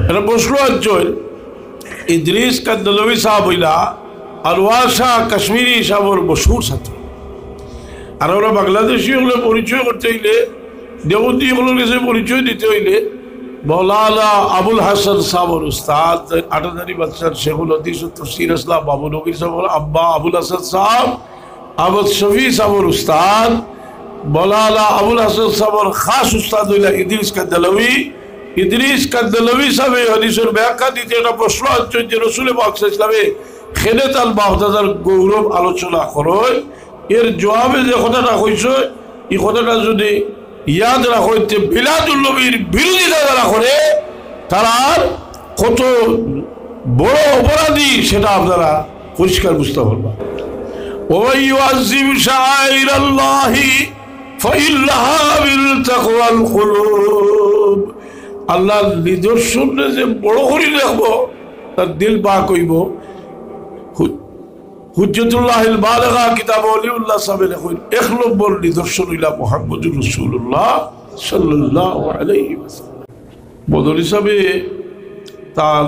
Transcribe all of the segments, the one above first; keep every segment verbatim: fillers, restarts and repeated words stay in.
এরা প্রশ্ন আনছইন, ইদ্রিস কান্দলবি সাব অইলা আনোয়ার শাহ কাশ্মীরি সাবর মশহুর ছাত্র। আর আমরা বাংলাদেশি অকলে পরিচয় করতে অইলে, দেওবন্দি অকলর গেছে পরিচয় দিতে অইলে, মৌলানা আবুল হাসান সাবর উস্তাদ, আটাদারি মাদ্রাসার শেখুল হাদিস ও তফসির আসলা বাবু নবীর সাবর আব্বা আবুল হাসান সাব, আহমদ শফি সাবর উস্তাদ, মৌলানা আবুল হাসান সাবর খাস উস্তাদ অইলা ইদ্রিস কান্দলবি। ইদ্রিস কান্দলবি সাবে হাদিসর ব্যাখ্যা দিতে একটা প্রশ্ন আনছইন যে রসুলে পাক সাল্লাল্লাহু আলাইহি ওয়াসাল্লামে খেনে তান বাপদাদার গৌরব আলোচনা করইন, এর জবাবে যে কথাটা কইছে, ই কথাটা যদি ইয়াদ রাখইন, তে মিলাদুন নবীর বিরোধিতা যারা করে, তারার কত বড় অপরাধী সেটা আপনারা পরিষ্কার বুঝতে পারবা। ومن يعظم شعائر الله فإنها من تقوى القلوب। আল্লাহর নিদর্শনরে যে বড় করি রাখবো, তার দিল পাক অইবো। হু-, হুজ্জতুল্লাহিল বালেগা কিতাব অলিউল্লাহ সাবে লেখইন, এক নম্বর নিদর্শন অইলা মুহাম্মদুর রাসূলুল্লাহ সাল্লাল্লাহু আলাইহি ওয়াসাল্লাম। মদনী সাবে তান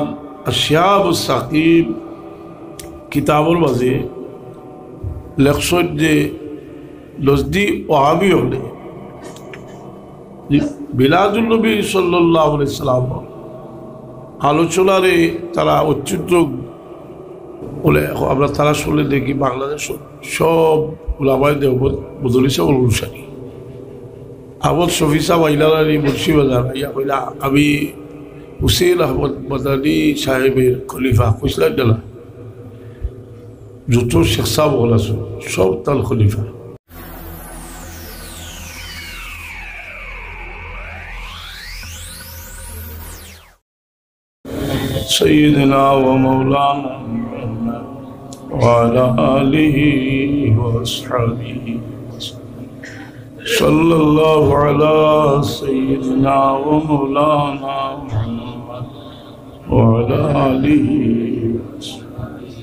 আশিয়াব সাকিব কিতাবর মাঝে লেখছইন যে নজদি ওয়াহাবি অকলে যে মিলাদুন নবী সাল্লাল্লাহু আলাইহি সাল্লাম আলোচনারে তারা অত্যন্ত বলে, এখন আমরা তারা শুনলে দেখি বাংলাদেশ সব উলামায়ে দেওবন্দ মদনী সাবর অনুসারী। আহমদ শফি সাব আইলা নানি মুন্সিবাজার, আইয়া কইলা, "আমি হুসেন আহমদ মাদানী সাহেবের খলিফা।" কইছিলা না? যত শেখ সাব অকল আছইন, সব তান খলিফা। سيدنا ومولانا محمد وعلى آله وأصحابه وسلم. صلى الله على سيدنا ومولانا محمد وعلى آله وأصحابه.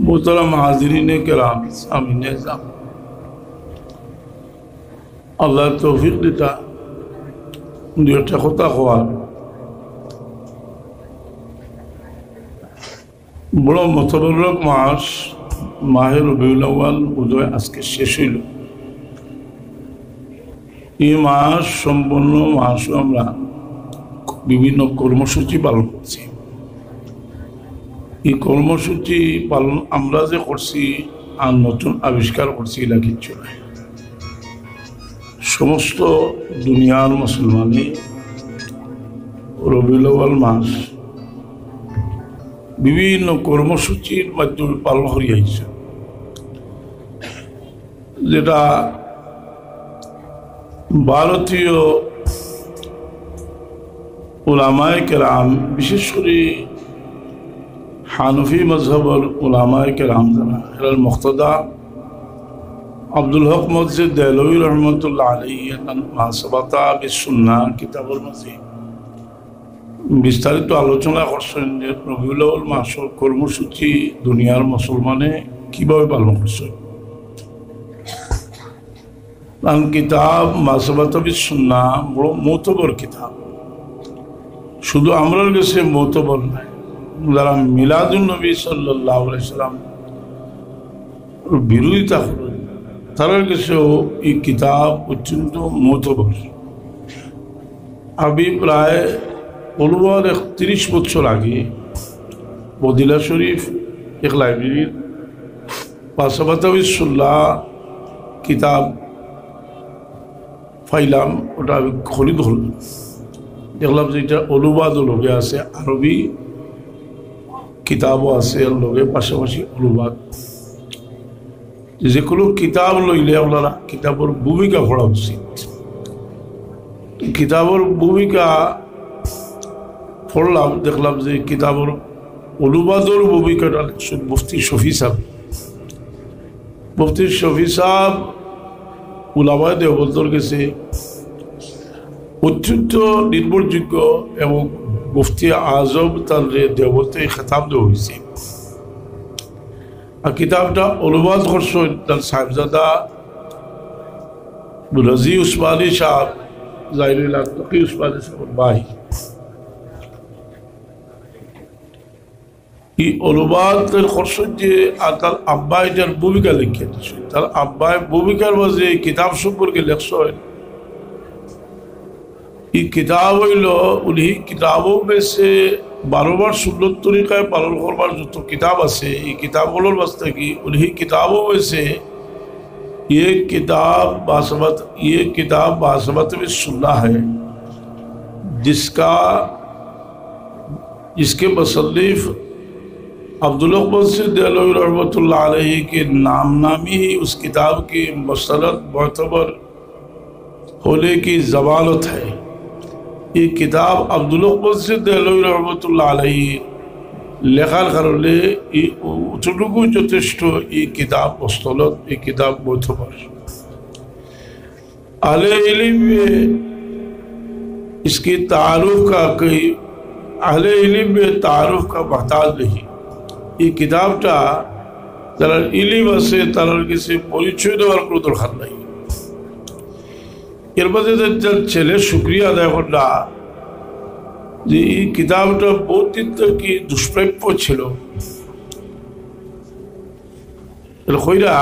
মোহতারাম হাজিরিনে কেরাম, সামিনে জাম, আল্লাহ তৌফিক দিতা, দুই একটা কথা কওয়ার। বড় মোতাবারক মাস, মাহে রবিউল আউয়াল উদয় আজকে শেষ অইল। এই মাস সম্পন্ন মাসও আমরা বিভিন্ন কর্মসূচি পালন করছি। এই কর্মসূচি পালন আমরা যে করছি আর নতুন আবিষ্কার করছি, এটা কিচ্ছু নাই। সমস্ত দুনিয়ার মুসলমানে রবিউল আউয়াল মাস বিভিন্ন কর্মসূচির মাধ্যমে পালন করি আইছে, যেটা ভারতীয় উলামায়ে কেরাম, বিশেষ করে হানফি মজহবর উলামায়ে কেরাম যারা, এরার মুক্তাদা আব্দুল হক মুহাদ্দিস দেহলভী রহমতুল্লাহ আলাইহি তান মুহাসাবাতা বিস সুন্নাহ কিতাবর মাঝে বিস্তারিত আলোচনা করছেন যে রবিউল আউয়াল মাসর কর্মসূচি দুনিয়ার মুসলমানে কিভাবে পালন করছে। তান কিতাব মুহাসাবাতা বিস সুন্নাহ বড় মোতবর কিতাব। শুধু আমরার গেছে মোতবর নায়, যারা মিলাদুন নবী সাল্লাল্লাহু আলাইহি সাল্লাম বিরোধিতা করে, তারার গেছেও এই কিতাব অত্যন্ত মোতবর। আমি প্রায় পনেরো একত্রিশ বছর আগে মদিনা শরীফ এক লাইব্রেরির মুহাসাবাতা বিস সুন্নাহ কিতাব পাইলাম, ওটা আমি খরিদ করলাম। দেখলাম যে এটা অনুবাদও লগে আছে, আরবি কিতাবও আছে এর লগে, পাশাপাশি অনুবাদ। যে কোনো কিতাব লইলে আপনারা কিতাবর ভূমিকা পড়া উচিত। কিতাবর ভূমিকা পড়লাম, দেখলাম যে কিতাবর অনুবাদর ভূমিকাটা লেখছেন মুফতি শফি সাব। মুফতি শফি সাব উলামায়ে দেওবন্দর গেছে অত্যন্ত নির্ভরযোগ্য এবং মুফতি আজম তানরে দেওবন্দে খেতাব দেওয়া হয়েছে। আর কিতাবটা অনুবাদ করছেন তান সাহেবজাদা রাজি উসমানী সাব, জাইনুল আত্তাকি উসমানী সাবর ভাই। এই অনুবাদ তাইন করছইন যে, আর তার আব্বায় ইটার ভূমিকা লেখিয়া দিছইন। তার আব্বায় ভূমিকার মাঝে এই কিতাব সম্পর্কে লেখছইন। এই কিতাব অইল, উনহি কিতাবও বেছে বারো মাস সুন্নত তরিকায় পালন করবার যত কিতাব আছে, এই কিতাবগুলোর মাঝ থাকি উনহি কিতাবও বেছে ये किताब बासमत, ये किताब बासमत में सुन्ना है, जिसका, जिसके मुसन्निफ अब्दुल हक मुंशी देहलवी रहमतुल्लाह अलैहि के नाम नामी ही उस किताब की मुस्तनद मोतबर होने की जमानत है। এই কিতাব আব্দুল হক মুন্সি দেহলভী রহমতুল্লাহ আলাইহি লেখার কারণে এই অতটুকু যথেষ্ট। এই কিতাব মুস্তনদ, এই কিতাব মোতবর। আহলে ইলম মে ইসকি তারুফ কা কই, আহলে ইলম মে তারুফ কা মহতাজ নেই। এই কিতাবটা যারার ইলিম আছে, তারার কাছে পরিচয় দেওয়ার কোনো দরকার নাই। এর মাঝে যে, যে ছেলে শুকরিয়া আদায় করলা যে এই কিতাবটা বহুত দিন থাকি দুষ্প্রাপ্য ছিল। এর কইরা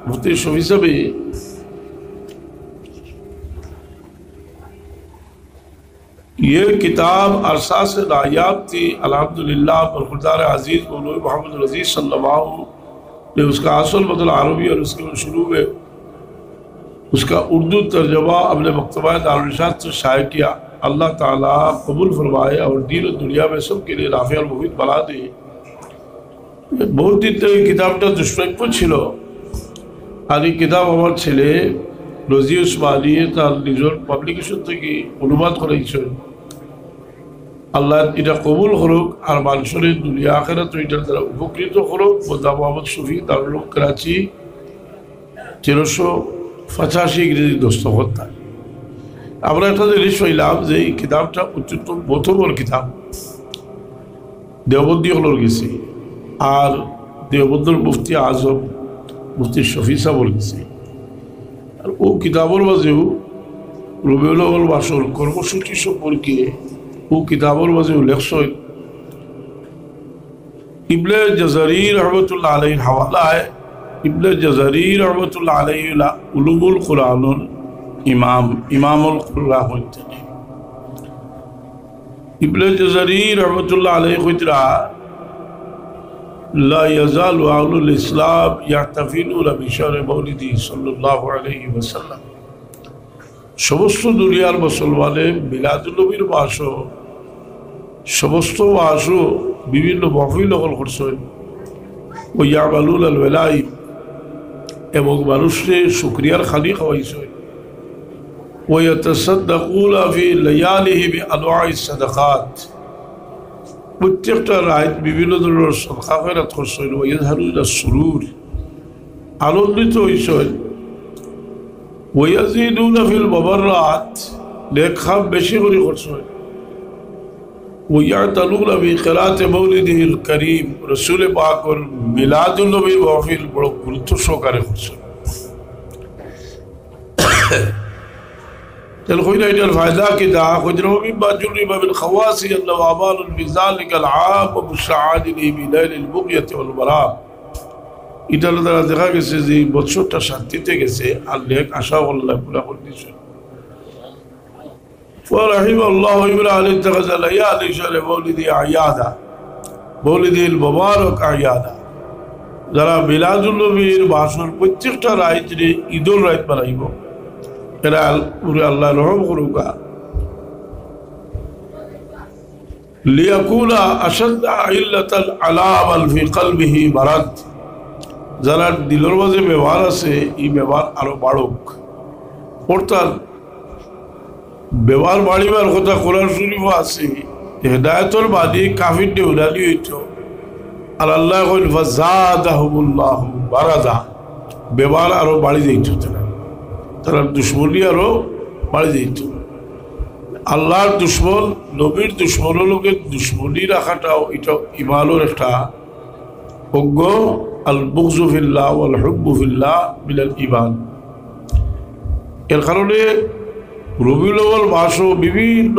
মুফতি শফি সাহেব, ये किताब अरसा से नायाब थी। अल्हम्दुलिल्लाह, बरखुरदार अजीज मौलवी मोहम्मद रजी सल्लल्लाहु ने उसका असल मतन अरबी और उसके शुरू में उसका उर्दू तर्जुमा अपने मकतबा दारुल इरशाद से शाया किया। अल्लाह ताला कबूल फरमाए और दीन और दुनिया में सबके लिए नाफे और मुफीद बना दे। বহুত দিন তো এই কিতাবটা দুষ্প্রাপ্য ছিল। আর এই কিতাব আমার ছেলে রজি উসমানীয়ে তার নিজর পাবলিকেশন থাকি অনুবাদ করাইছইন। আল্লাহ এটা কবুল করুক, আর মানষরে দুনিয়া আখেরাত এটার দ্বারা উপকৃত করুক। বন্দা মোহাম্মদ শফি, দারুল উলুম করাচি, তেরোশো পঁচাশি ইংরেজি দস্তখত তার। আমরা একটা জিনিস পাইলাম যে এই কিতাবটা অত্যন্ত মতবর কিতাব, দেওবন্দি অকলর গেছে, আর দেওবন্দর মুফতি আজম মুফতি শফি সাহেবর গেছে। আর ও কিতাবর মাঝেও রবিউল আউয়াল মাসর কর্মসূচি সম্পর্কে ও কিতাবর মাঝেও লেখছইন। ইবনে জাজারি রহমতুল্লাহ আলাইহির হাওয়ালায়, ইবনে জাজারি রহমতুল্লাহ আলাইহি হইলা উলুমুল কোরআনর ইমাম, ইমামুল কুররা হইতেন। ইবনে জাজারি রহমতুল্লাহ আলাইহি কইতরা, لا يزال أهل الإسلام يحتفلون بشهر مولده صلى الله عليه وسلم। সমস্ত দুনিয়ার মুসলমানে মিলাদুন নবীর মাসও, সমস্ত মাসও বিভিন্ন মহফিল অকল করছইন। ويعملون الولائم, এবং মানুষরে শুকরিয়ার খানি খাওয়াইছইন। ويتصدقون في لياله بأنواع الصدقات, প্রত্যেকটা রাইত বিভিন্ন ধরনর সদকা খয়রাত করছইন। ويظهرون السرور, আনন্দিত হইছইন। ويزيدون في المبرات, নেক কাম বেশি করি করছইন। ويعتنون بقراءة مولده الكريم, রসুলে পাকর মিলাদুন নবীর মাহফিল বড় গুরুত্ব সহকারে করছইন। তাইলে কইরা এটার ফায়দা কিতা? কইরা, ومما جرب من خواصه أنه أمان في ذلك العام مستعان به بنيل المنية والمرام। এটার দ্বারা দেখা গেছে যে এই বছরটা শান্তিতে গেছে, আর নেক আশা আল্লাহ পুরা করে দিছে। ورحم الله امرأ اتخذ ليالي شهر مولده أعيادا، مولده المبارك أعيادا। যারা মিলাদুন নবীর মাসর প্রত্যেকটা রাইতরে ঈদর রাইত বানাইব, এরা আল-, উপরে আল্লাহ রহম করুকা। ليكون أشد علة على من في قلبه مرض। যারার দিলর মাঝে বেমার আছে, এই বেমার আরো বাড়ুক। অর্থাৎ বেমার বাড়িবার কথা কোরআন শরীফো আছে, হেদায়েতর বাণী কাফিররে হুনানি অইতো। আর আল্লায় কইন, فزادهم الله مرضا, বেমার আরো বাড়ি যাইতো তারার, তারার দুশমনি আরো বাড়ি যাইতো। আল্লাহর দুশমন, নবীর দুশমনর লগে দুশমনি রাখাটাও, ইটাও ইমানর একটা অঙ্গ। البغض في الله والحب في الله من الإيمان। এর কারণে রবিউল আউয়াল মাসও বিভিন্ন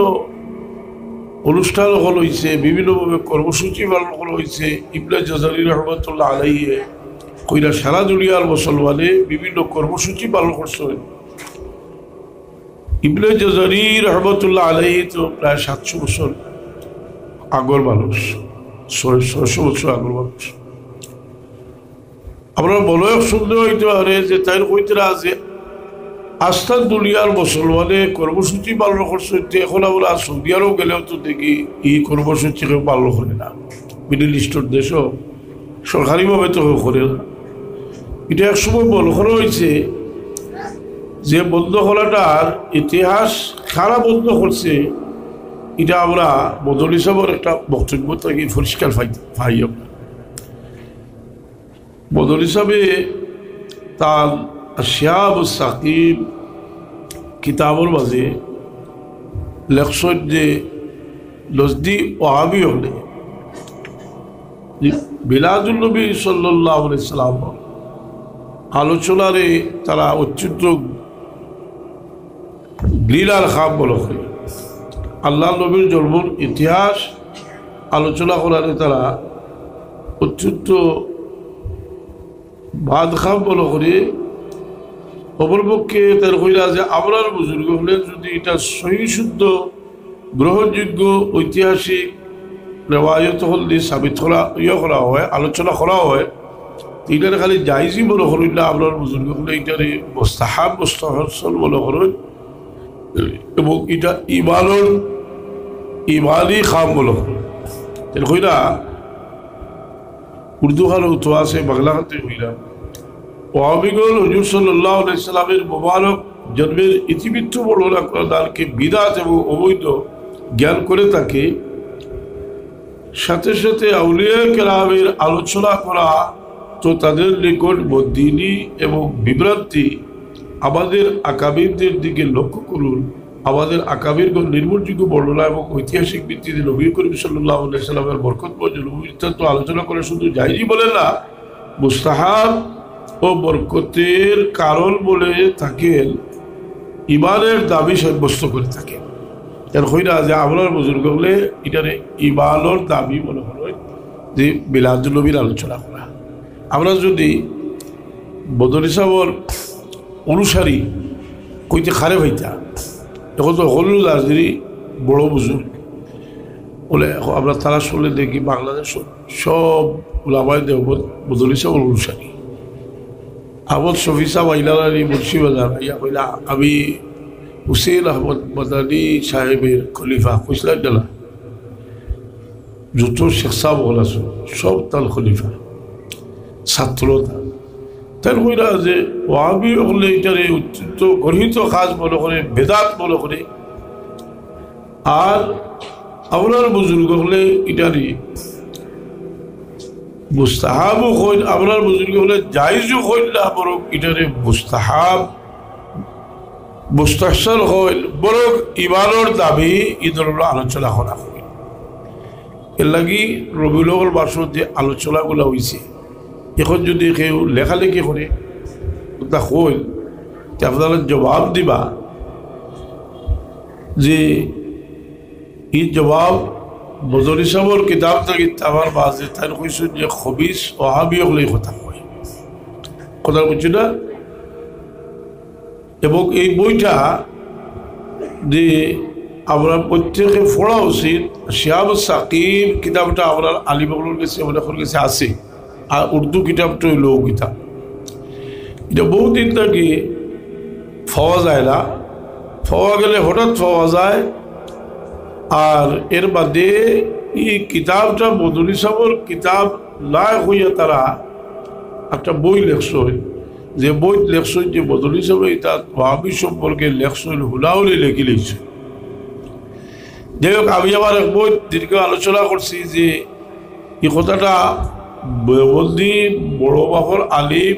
অনুষ্ঠান অকল অইছে, বিভিন্নভাবে কর্মসূচি পালন করা অইছে। ইবনে জাজারি রহমতুল্লাহ আলাইহি কইরা সারা দুনিয়ার মুসলমানে বিভিন্ন কর্মসূচি পালন করছইন। ইবনে জাজারি রহমতুল্লাহ আলাইহি তো প্রায় সাতশো বছর আগর মানুষ, ছয়-, ছয়শো বছর আগর মানুষ। আমরা মনে হয় সন্দেহ অইতে পারে যে তাইন কইতরা যে আস্তা দুনিয়ার মুসলমানে কর্মসূচি পালন করছইন, তে এখন আমরা সৌদি আরব গেলেও তো দেখি এই কর্মসূচি কেউ পালন করে না। মিডল ইস্টর দেশও সরকারিভাবে তো কেউ করে না। ইটা এক সময় মনে করা অইছে যে বন্ধ করাটার ইতিহাস কারা বন্ধ করছে, ইটা আমরা মদনী সাবর একটা বক্তব্য থাকি পরিষ্কার পাই, পাই আমরা। মদনী সাবে তার শিহাবুস সাকিব কিতাবর মাঝে লেখছইন যে নজদি ওয়াহাবি অকলে মিলাদুন নবী সাল্লাল্লাহু আলাইহি সাল্লাম আলোচনারে তারা অত্যন্ত ঘৃণার কাম মনে করে। আল্লাহর নবীর জন্মর ইতিহাস আলোচনা করারে তারা অত্যন্ত বাদ কাম মনে করে। অপরপক্ষে তাইন কইরা যে আমরার বুজুর্গ অকলে যদি ইটা সহি শুদ্ধ গ্রহণযোগ্য ঐতিহাসিক রেওয়ায়ত অকল দি সাবিত করা, ইয়ে করা হয়, আলোচনা করা হয়, তে ইটারে খালি জায়েজই মনে করইন না, আমরার বুজুর্গ অকলে ইটারে মুস্তাহাব, মুস্তাহসন মনে করইন, এবং ইটা ইমানর, ইমানি কাম মনে করইন। তাইন কইরা উর্দু খানো তো আছে, বাংলা খানো কইরা। ওয়াহাবিগণ হুজুর সাল্লাল্লাহু আলাইহি সাল্লামের মোবারক জন্মের ইতিবৃত্ত বর্ণনা করা দানকে বিদআত এবং অবৈধ জ্ঞান করে থাকে। সাথে সাথে আউলিয়া কেরামের আলোচনা করা তো তাদের নিকট বদিনী এবং বিভ্রান্তি। আমাদের আকাবিরদের দিকে লক্ষ্য করুন। আমাদের আকাবিরগণ নির্ভরযোগ্য বর্ণনা এবং ঐতিহাসিক ভিত্তিতে নবী করিম সাল্লাল্লাহু আলাইহি সাল্লামের বরকতময় জন্ম বৃত্তান্ত আলোচনা করে শুধু জায়েজই বলে না, মুস্তাহাব ও বরকতের কারণ বলে থাকেন, ইমানের দাবি সাব্যস্ত করে থাকেন। এর কইরা যে আমরার বুজুর্গ অকলে ইটারে ইমানর দাবি মনে করইন যে মিলাদুন নবীর আলোচনা করা। আমরা যদি মদনী সাবর অনুসারী কইতে কারে পাইতা, এখন তো হকল দার্জিলিং বড় বুজুর্গ বলে, এখন আমরা তারা শুনলে দেখি বাংলাদেশ সব উলামায়ে দেওবন্দ মদনী সাবর অনুসারী। আহমদ শফি সাব আইলা নানি মুন্সিবাজার, আইয়া কইলা, "আমি হুসেন আহমদ মাদানী সাহেবের খলিফা।" কইছিলা না? যত শেখ সাব অকল আছইন, সব তান খলিফা, ছাত্র তান। তাইন কইরা যে ওয়াহাবি অকলে ইটারে অত্যন্ত গর্হিত কাজ মনে করে, বেদাত মনে করে। আর আমরার বুজুর্গ অকলে ইটারে মুস্তাহাবও কইন, আমরার বুজুর্গ অকলে জায়েজও কইন না, বরং ইটারে মুস্তাহাব, মুস্তাহসান কইন, বরং ইমানর দাবি ই ধরনর আলোচনা করা কইন। এর লাগি রবিউল আউয়াল মাসর যে আলোচনাগুলা অইছে, এখন যদি কেউ লেখালেখি করে, ওটা কইন, তে আপনারা জবাব দিবা যে ই জবাব মদনী সাবর কিতাব থাকি আমার মাঝে তাইন কইছইন যে খবিস ওয়াহাবি অকলে ই কথা কয়। কথা বুঝছো না? এবং এই বইটা যে আমরা প্রত্যেকে পড়া উচিত। শিহাবুস সাকিব কিতাবটা আমরার আলিম অকলর গেছে, আমরার গেছে আছে, আর উর্দু কিতাবটা অইলো অউ কিতাব। ইটা বহুত দিন থাকি পাওয়া যায় না, পাওয়া গেলে হঠাৎ পাওয়া যায়। আর এর বাদে ই কিতাবটা মদনী সাবর কিতাব না কইয়া তারা একটা বই লেখছইন, যে বই লেখছইন যে মদনী সাবে ইটা ওয়াহাবি সম্পর্কে লেখছইন, হুলাহুলি লেখি লেখছইন। যাই হোক, আমি আবার এক বই দীর্ঘ আলোচনা করছি যে ই কথাটা দেওবন্দি বড় মাপর আলিম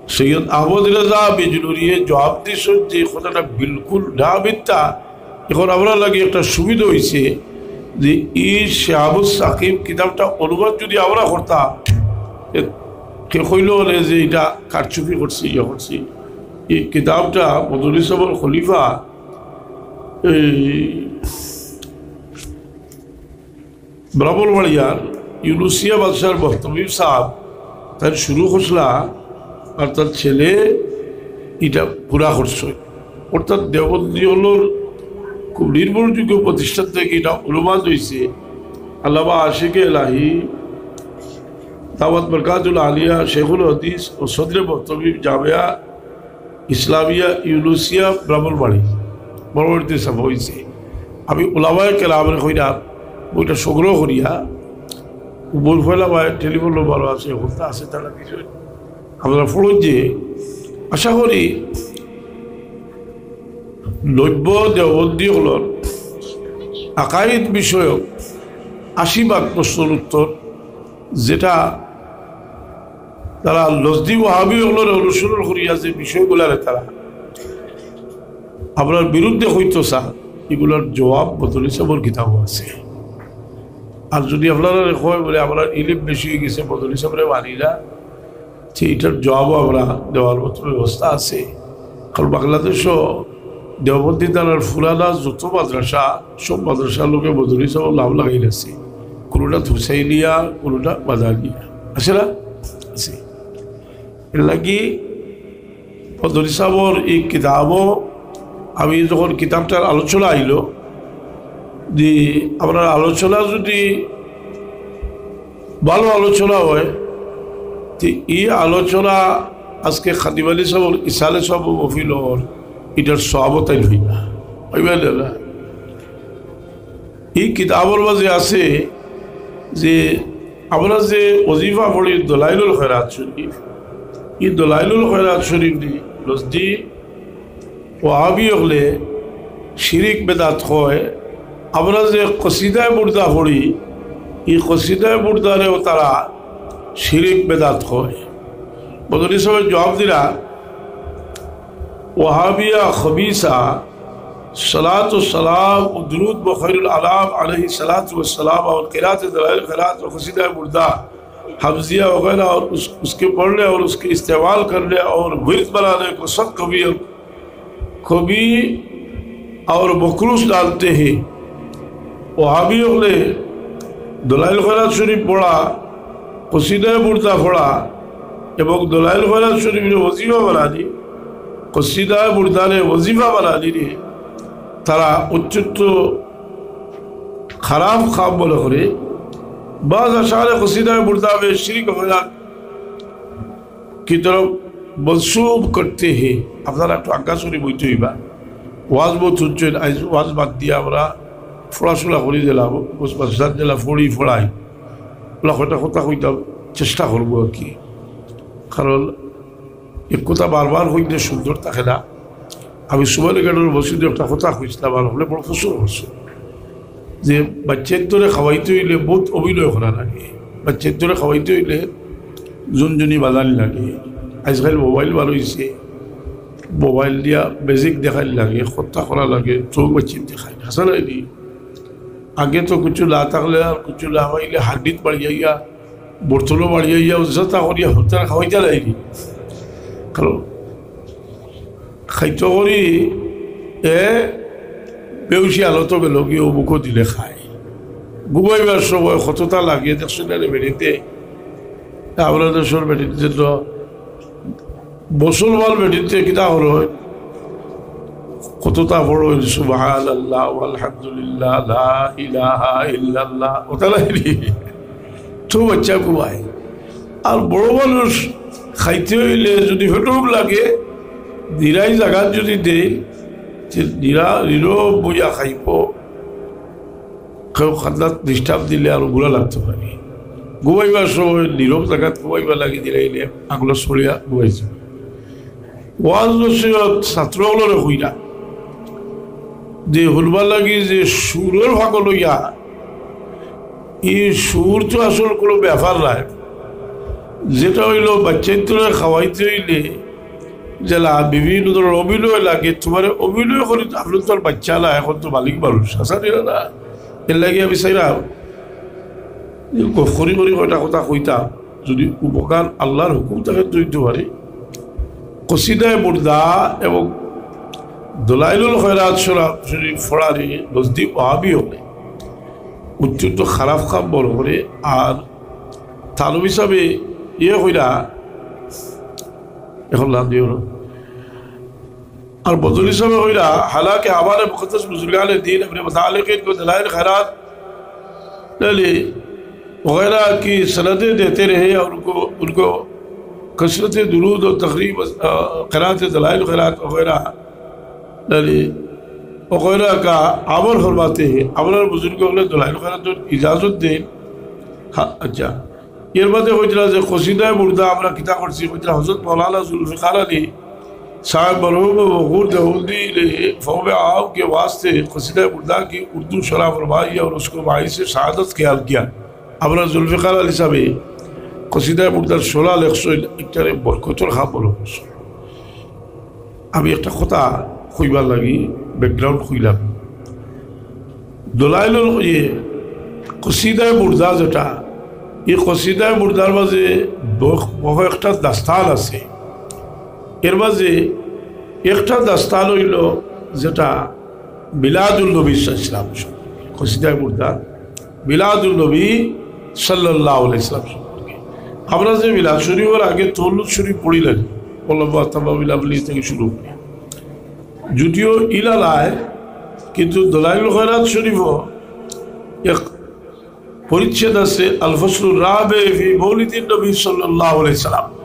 সৈয়দ আহমদ রেজা বিজনুরিয়ে জবাব দিছইন যে কথাটা বিলকুল না মিথ্যা। এখন আমরার লাগি একটা সুবিধা অইছে যে ই শিহাবুস সাকিব কিতাবটা অনুবাদ যদি আমরা করতাম, এ, কে কইলো অনে যে ইটা কারচুপি করছি, ইয়ে করছি। ই কিতাবটা মদনী সাবর খলিফা, এই ব্রাহ্মণবাড়িয়ার ইউনুসিয়া মাদ্রাসার মুহতামিম সাহেব তার শুরু করছলা, আর তার ছেলে ইটা পুরা করছে। অর্থাৎ দেওবন্দি অকলর খুব নির্ভরযোগ্য প্রতিষ্ঠান থাকি ইটা অনুবাদ অইছে। আল্লামা আশিকে এলাহি, দাওয়াত মারকাজুল আলিয়া, শেখুল হাদিস ও সদরে মুহতামিম জামিয়া ইসলামিয়া ইউনুসিয়া ব্রাহ্মণবাড়ি, ব্রাহ্মণবাড়িতে ছাপা অইছে। আমি উলামায়ে কেরামরে কইরাম, বইটা সংগ্রহ করিয়া, উপর পয়লা ভাই টেলিফোন নম্বরও আছে, অখন তো আছে, তারা দিছইন। আপনারা পড়ইন যে, আশা করি নব্য দেওবন্দি অকলর আকাইদ বিষয়ক আশি ভাগ প্রশ্নর উত্তর, যেটা তারা নজদি ওয়াহাবি অকলরে অনুসরণ করিয়া যে বিষয়গুলারে তারা আপনার বিরুদ্ধে কইতো চায়, ইগুলার জবাব মদনী সাবর কিতাবো আছে। আর যদি আপনারারে কয় বলে, "আমরার ইলিম বেশি অইগেছে, মদনী সাবরে মানি না", তে ইটার জবাবও আমরা দেওয়ার মতো ব্যবস্থা আছে। কারণ বাংলাদেশো দেওবন্দি তারার ফুরানা যত মাদ্রাসা, সব মাদ্রাসার লগে মদনী সাবর নাম লাগাইল আছে। কুনুটাত হুসাইনিয়া, কুনুটা মাদানিয়া। আছে না? আছে। এর লাগি মদনী সাবর ই কিতাবো আমি যখন কিতাবটার আলোচনা আইলো, যে আমরার আলোচনা যদি ভালো আলোচনা হয়, তে ই আলোচনা আজকে খাদিম আলী সাবর ইসালে সাবর মহফিলর ইটার সওয়াবও তাইন অইবা। অইবা না? ই কিতাবর মাঝে আছে যে আমরা যে ওজিফা পড়ি দলাইলুল খয়রাত শরীফ, ই দলাইলুল খয়রাত শরীফ দি নজদি ওয়াহাবি অকলে শিরিক বেদাত কয়। আমরা যে কসিদায়ে বুর্দা পড়ি, ই কসিদায়ে বুর্দারেও তারা শিরিক বেদাত কয়। মদনী সাবে জবাব দিরা, "ওয়াহাবিয়া খবিসা, সালাতু সালাম ও দুরুদ ব খৈরুল আনাম আলাইহিস সালাতু ওয়াস সালাম और क़िरात दलाइल ख़ैरात व क़सीदा बुर्दा, हमज़िया वगैरह और उस, उसके पढ़ने और उसके इस्तेमाल करने और विर्द बनाने को सख्त कबीह, कबीह और मकरूह जानते हैं।" ওয়াহাবি অকলে দলাইল খয়রাত শরীফ পড়া, কসিদায়ে বুর্দা পড়া এবং দলাইল খয়রাত শরীফরে ওজিফা বানানি, কসিদায়ে বুর্দারে ওজিফা বানানিরে তারা অত্যন্ত খারাপ কাম মনে করে। বাজ আশআরে কসিদায়ে বুর্দা মে শিরিক খয়রাত কি তরফ মনসুব করতে হে। আপনারা একটু আজ্ঞা শরীফ অইতে অইবা। ওয়াজ বউত হুনছইন, আইজ ওয়াজ বাদ দিয়া আমরা পড়াশোনা করি দিলাম, মাদ্রাসাত দিলা পড়ি পড়াই। ওলা কয়টা কথা কইতাম চেষ্টা করবো আর কি। কারণ এক কথা বারবার কইলে সুন্দর থাকে না। আমি সুবহানী ঘাটর মসজিদো একটা কথা কইছলাম, আর হকলে বড় পছন্দ করছে যে বাচ্চাইন্তরে খাওয়াইতে অইলে বউত অভিনয় করা লাগে, বাচ্চাইন্তরে খাওয়াইতে অইলে ঝুনঝুনি বাজানি লাগে। আইজকাইল মোবাইল বার অইছে, মোবাইল দিয়া ম্যাজিক দেখানি লাগে, কথা করা লাগে, তো বাচ্চাইন্তে খায়। হাছা নায়নি? আগে তো কুচ্ছু না থাকলে আর কুচ্ছু না পাইলে হান্ডিত বাড়িয়া গিয়া, বর্তনও বাড়িয়া গিয়া, উজ্জতা করিয়া হত্যার খাওয়াইতা নায়নি? কারণ খাইতো করি এ বেউসি আলতো বেলগি ও বুকো দিলে খায়। ঘুমাইবার সময় কততা লাগে দেখছইন না রে বেটিন্তে? আমরা দেশর বেটিন্তে তো মুসলমান বেটিন্তে কিতা করইন, কততা পড়ইন, সুবহানাল্লাহ, আলহামদুলিল্লাহ, লা ইলাহা ইল্লাল্লাহ, ওটা নায়নি? তো বাচ্চা ঘুমায়। আর বড় মানুষ খাইতে অইলে যদি পেটো ভুক লাগে, নিরাই জাগাত যদি দেই, তে নিরা-, নীরব বইয়া খাইবো। কেউ কান্দাত disturb দিলে আরো বুরা লাগতে পারে। ঘুমাইবার সময় নীরব জাগাত ঘুমাইবার লাগি দিলাইলে আগুলা ছড়িয়া ঘুমাই যায়। ওয়াজ নসিহত ছাত্র অকলরে কইরা যে হুনবার লাগি যে সুরর ফাঁকো লইয়া, ই সুর তো আসল কোনো ব্যাপার নায়। যেটা অইলো বাচ্চাইন্তরে খাওয়াইতে অইলে যেলা বিভিন্ন ধরনের অভিনয় লাগে, তুমারে অভিনয় করি তো, আপনে তো আর বাচ্চা না, এখন তো বালিগ মানুষ, হাছা নায়নি? এর লাগি আমি চাইরাম যে গফ করি করি কয়টা কথা কইতাম, যদি উপকার আল্লার হুকুম থাকে তো অইতো পারে। কসিদায়ে বুর্দা এবং দলাইলুল খয়রাত শরা-, শরীফ পড়ানি নজদি ওয়াহাবি অকলে অত্যন্ত খারাপ কাম মনে করে। আর থানবী সাহেবে ইয়ে কইরা, এখন নাম দিও না। আর বদলি সাহেবে কইরা, حالانکہ ہمارے مقدس بزرگان دین اپنے متعلقین کو دلائل خیرات، یعنی، وغیرہ کی سندیں دیتے رہے اور ان کو، ان کو کثرت درود اور تقریب، آ، قرات دلائل خیرات وغیرہ، یعنی، وغیرہ کا عمل فرماتے ہیں۔ ہمارے بزرگوں نے دلائل خیرات اجازت دیں۔ ہاں، اچھا۔ এর মধ্যে কইতরা যে কসিদায়ে বুর্দা আমরা কিতা করছি, কইতরা হযরত মাওলানা জুলফিকার আলী সাহেব মরহুম ও মকবুর দেওবন্দি نے فہم عام کے واسطے قصیدہ بردہ کی اردو شرح فرمائی اور اس کو باعث شہادت قرار دیا۔ আমরা জুলফিকার আলী সাহেবে কসিদায়ে বুর্দার শরহ লেখছইন, ইটারে বরকতর কাম মনে করছইন। আমি একটা কথা কইবার লাগি background কইলাম। দলাইলুল, ইয়ে, কসিদায়ে বুর্দা যেটা, এই কসিদায়ে বুর্দার মাঝে বহ-, বহু একটা দাস্তান আছে। এর মাঝে একটা দাস্তান অইলো যেটা মিলাদুন নবী সাল্লাল্লাহু আলাইহি ওয়াসাল্লাম, কসিদায়ে বুর্দা মিলাদুন নবী সাল্লাল্লাহু আলাইহি ওয়াসাল্লাম সম্পর্কে। আমরা যে মিলাদ শরীফর আগে তওয়াল্লুদ শরীফ পড়িলাম, আল্লাহুম্মা তামাম মিলাদ থাকি শুরু করি, যদিও ইলা নাই, কিন্তু দলাইলুল খয়রাত শরীফও এক পরিচ্ছেদ আছে, আল ফসলুর রাবে ফি মৌলিদিন নবী সাল্লাল্লাহু আলাইহি সাল্লাম,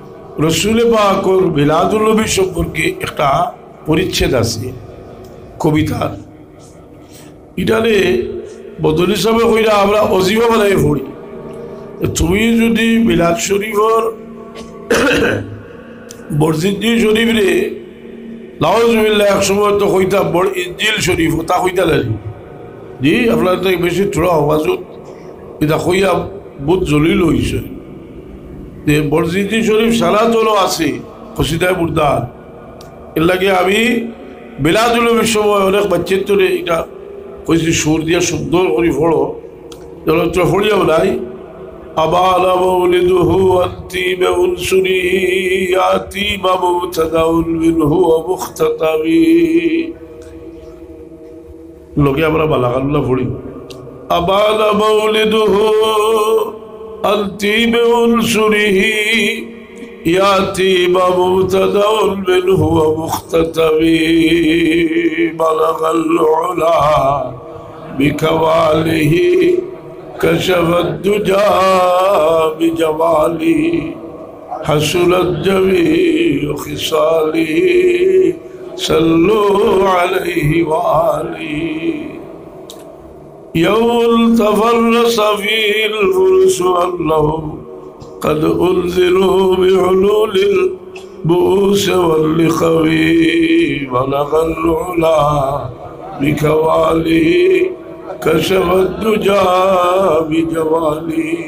রসুল পাকর মিলাদুন নবী সম্পর্কে একটা পরিচ্ছেদ আছে কবিতার। ইটারে বদলি সাহেবে কইরা আমরা ওজিফা বানাই পড়ি। তুমি যদি মিলাদ শরীফর বরজিনজি শরীফরে, নাউজুবিল্লাহ, এক সময় তো কইতাম বড় ইঞ্জিল শরীফ, ওটা কইতা লাগি। জি, আপনারা তো বেশি থোড়া আওয়াজ, এটা কইয়া বহুত জলিল হইছে। যে বরজিনজি শরীফ সারা তলো আছে, কসিদায়ে বুর্দা। এর লাগি আমি মিলাদুন নবীর সময় অনেক বাচ্চাইন্তরে এটা কইছি, সুর দিয়া সুন্দর করি পড়ো। যেন তো পড়িয়াও নাই। أبان مولده عن طيب أنسره، يا طيب مبتدأ منه ومختتم। লগে আমরা বালাগাল্লা পড়ি। أبان مولده عن طيب أنسره، يا طيب مبتدأ منه ومختتم. بلغ العلا بكماله، كشف الدجى بجماله، حسنت جميع خصاله، صلوا عليه وآله. يوم التفرس فيه الفرس أنهم قد أنذروا بحلول البؤوس واللقم. بلغ العلا بكماله، كشف الدجى بجماله،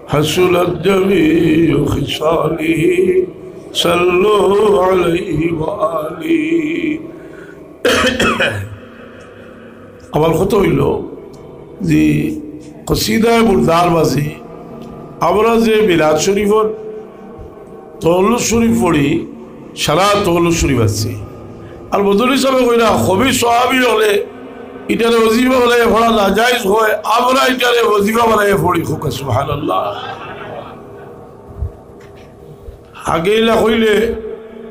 حسنت جميع خصاله، صلوا عليه وآله. আমার কথা অইলো যে কসিদায়ে বুর্দার মাঝে আমরা যে মিলাদ শরীফর তওয়াল্লুদ শরীফ পড়ি, সারা তওয়াল্লুদ শরীফ আছে। আর বদলি সাহেবে কইরা, কবি সাহাবী অকলে ইটারে ওজিফা বানাইয়া পড়া নাজায়েজ অয়, আমরা ইটারে ওজিফা বানাইয়া পড়ি। কউক্কা সুবহানাল্লাহ। আগে ইলা কইলে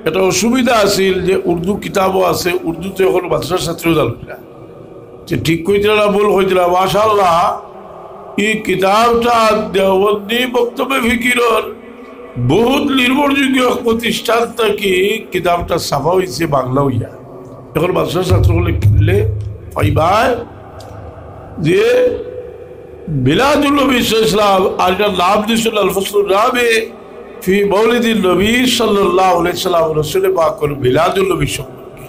একটা অসুবিধা আছিল যে উর্দু কিতাবও আছে, উর্দুতে অখন মাদ্রাসার ছাত্র জানইন না। যে ঠিক কইতরা না ভুল কইতরা, মাশাআল্লাহ, এই কিতাবটা দেওবন্দি মক্তবে ফিকিরর বহুত নির্ভরযোগ্য এক প্রতিষ্ঠান থাকি কিতাবটা ছাপা অইছে বাংলা অইয়া। অখন মাদ্রাসার ছাত্র অকলে কিনলে পাইবা যে মিলাদুন নবী সাল্লাল্লাহু আলাইহি ওয়াসাল্লাম, আর এটার নাম দিছইন আল ফসলুর রাবে ফি মৌলিদিন নবী সাল্লাল্লাহু আলাইহি ওয়াসাল্লাম, রসুল পাকর মিলাদুন নবী সম্পর্কে।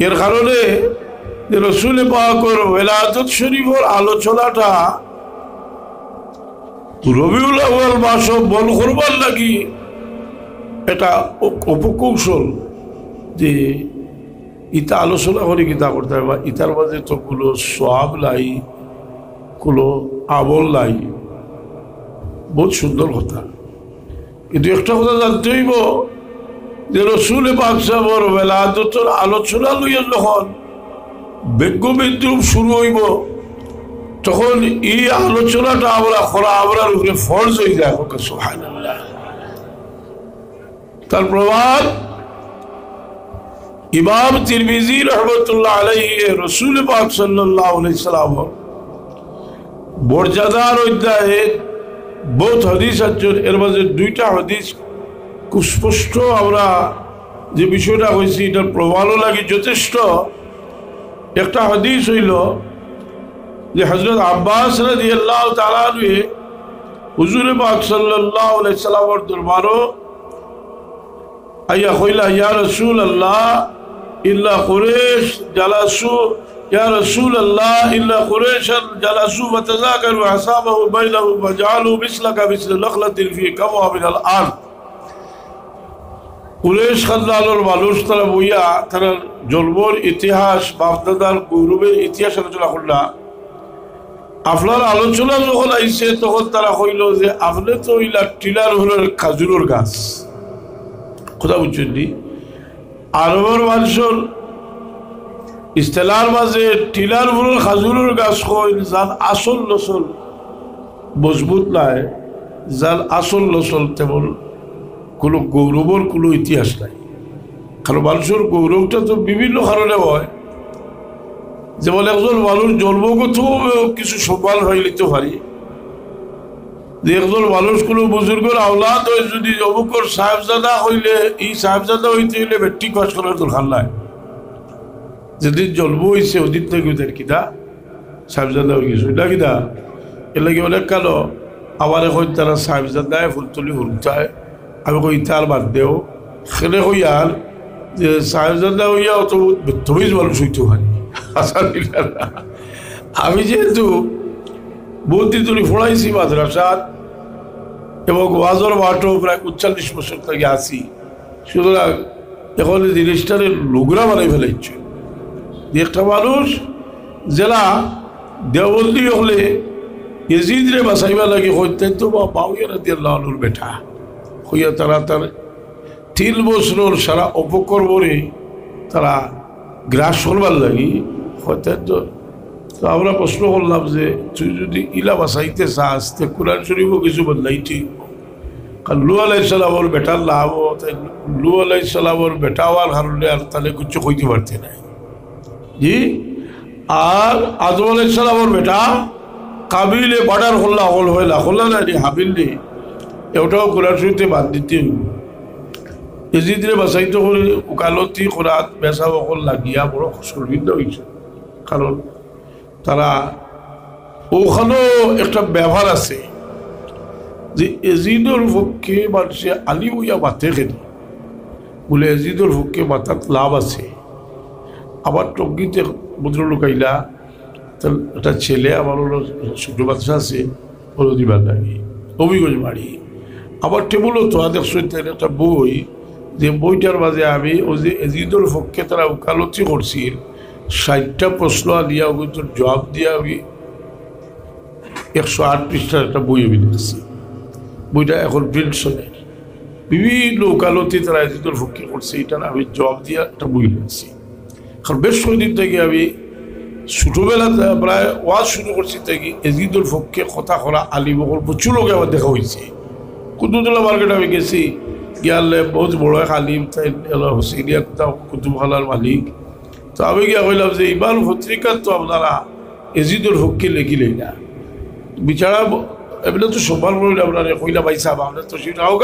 এর কারণে যে রসুল পাকর ওয়েলাদত শরীফর আলোচনাটা রবিউল আউয়াল মাসো বন্ধ করবার লাগি এটা অ-, অপকৌশল যে ইতা আলোচনা করি কিতা করতে হয় বা ইতার মাঝে তো কোনো সওয়াব নাই, কোনো আমল নাই। বহুত সুন্দর কথা। কিন্তু একটা কথা জানতে অইবো যে রসুল পাক সাহেবর ওয়েলাদতর আলোচনা লইয়া যখন ব্যঙ্গ বিদ্রূপ শুরু অইবো, তখন এই আলোচনাটা আমরা করা আমরার উপরে ফরজ হয়ে যায়। হোক সুবহানাল্লাহ। তার প্রমাণ ইমাম তিরমিজি রহমতুল্লাহ আলাইহি রসুল পাক সাল্লাল্লাহু আলাইহি সাল্লাম মর্যাদার অধ্যায়ে বহুত হাদিস আছে, এর মাঝে দুইটা হাদিস খুব স্পষ্ট আমরা যে বিষয়টা কইছি, এটার প্রমাণও লাগে যথেষ্ট। একটা হাদিস হইল যে হযরত আব্বাস রাদিয়াল্লাহু তাআলা আনহু হুজুরে পাক সাল্লাল্লাহু আলাইহি সাল্লামর দরবারো আইয়া কইলা, "ইয়া রাসূলুল্লাহ, ইন্না কুরাইশ জালাসু, ইয়া রাসূলুল্লাহ, ইন্না কুরাইশান জালাসু ফাতাযাকারু হিসাবাহুম বাইনাহুম ফাজাআলু মিসলাকা মিসলা নাখলাতিন ফি কামওয়া মিনাল আরদ।" কুরাইশ খানদানর মানুষ তারা বইয়া তারা জন্মর ইতিহাস, বাপদাদার গৌরবের ইতিহাস আলোচনা করলা। আপনার আলোচনা যখন আইছে, তখন তারা কইল যে, "আপনে তো ইলা টিলার উপরর খাজুরর গাছ।" কথা বুঝছইন নি? আরবর মানুষর ইস্তেলার মাঝে টিলার উপরর খাজুরর গাছ কইন, যার আসল নসল মজবুত নায়, যার আসল নসল তেমন কোনো গৌরবর কোনো ইতিহাস নাই। কারণ মানুষর গৌরবটা তো বিভিন্ন কারণে হয়। যেমন একজন মানুষ জন্মগতভাবেও কিছু সম্মান পাইলিতে পারি, যে একজন মানুষ কোনো বুজুর্গর আওলাদ হয়, যদি অমুকর সাহেবজাদা হইলে, এই সাহেবজাদা হইতে হইলে মেট্রিক পাস করার দরকার নাই। যেদিন জন্ম হইছে, ওদিন থেকে ওদের কিতা সাহেবজাদা হয়ে গেছে, ওইটা কিতা? এর লাগি অনেক কালো আমার এখন তারা সাহেবজাদায় ফুলতলি হুরুতায়, আমি কই, "ইতার বাদ দেও।" সেনে কই আর যে সাহেবজাদা হইয়া অত বদতমিজ মানুষ হইতে পারি। আচ্ছা, ঠিক আছে। আমি যেহেতু বহুত দিন ধরে পড়াইছি মাদ্রাসাত এবং ওয়াজর মাঠও প্রায় উনচল্লিশ বছর থেকে আছি, সুতরাং এখন এই জিনিসটারে লুগরা বানাই ফেলাইছে। যে একটা মানুষ যেলা দেওবন্দি হলে এজিদরে বাঁচাইবার লাগি কইতেন তো বা মাউইয়া রাদিয়াল্লাহু আনহুর বেটা, কইয়া তারা তার তিন বছরর সারা অপকর্মরে তারা গ্রাস করবার লাগি কইতেন তো। তো আমরা প্রশ্ন করলাম যে, "তুই যদি ইলা বাঁচাইতে চাস, তে কোরআন শরীফও কিছু বদলাইতে।" কারণ লূত আলাইহিস সালামর বেটার নাম, তাই লূত আলাইহিস সালামর বেটা হওয়ার কারণে আর তাহলে কিছু কইতে পারতে নাই। জি, আর আদম আলাইহিস সালামর বেটা কাবিলে মার্ডার করলা, হকল হইলা, করলা না নি, হাবিল নি, এটাও কোরআন শরীফে বাদ দিতে হইব। এজিদরে বাঁচাইতে করে উকালতি করাত বেচা বকল লাগিয়া বড় শরমিন্দা হইছে। কারণ তারা ওখানেও একটা ব্যাপার আছে যে এজিদর পক্ষে মানুষে আলিম হইয়া মাতে কেনে, বলে এজিদর পক্ষে মাতাত লাভ আছে। আমার টঙ্গিতে ভদ্রলোক আইলা, তার একটা ছেলে আমার হলো ছোট বাচ্চা আছে, হলো দিবার লাগে হবিগঞ্জ বাড়ি। আমার টেবিলও তো দেখছো তার একটা বই, যে বইটার মাঝে আমি ওই যে এজিদর পক্ষে তারা উকালতি করছিল, ষাটটা প্রশ্ন আনিয়া ওগুলোর জবাব দিয়া আমি একশো আট পৃষ্ঠার একটা বই আমি লিখছি। বইটা এখন প্রিন্ট চলে। বিভিন্ন উকালতি তারা এজিদর পক্ষে করছে, এটা আমি জবাব দিয়া একটা বই লিখছি। কারণ বেশ কয়েকদিন থেকে আমি ছোটবেলা থে-, প্রায় ওয়াজ শুরু করছি থেকে এজিদর পক্ষে কথা করা আলিম অকল প্রচুর লোকে আমার দেখা হয়েছে। কুতুবুদ্দৌলা মার্কেট আমি গেছি, গিয়ালে বহুত বড় এক আলিম, তাই এলা হুসেনিয়া কুতা-, কুতুবখানার মালিক। তো আমি গিয়া কইলাম যে, "ইমান পত্রিকা তো আপনারা এজিদর পক্ষে লেখিলেন না।" বিচারা ব-, এমনি তো সম্মান করইন আপনারে, কইলা, "ভাই সাহেব, আপনি তো সেটা হোক,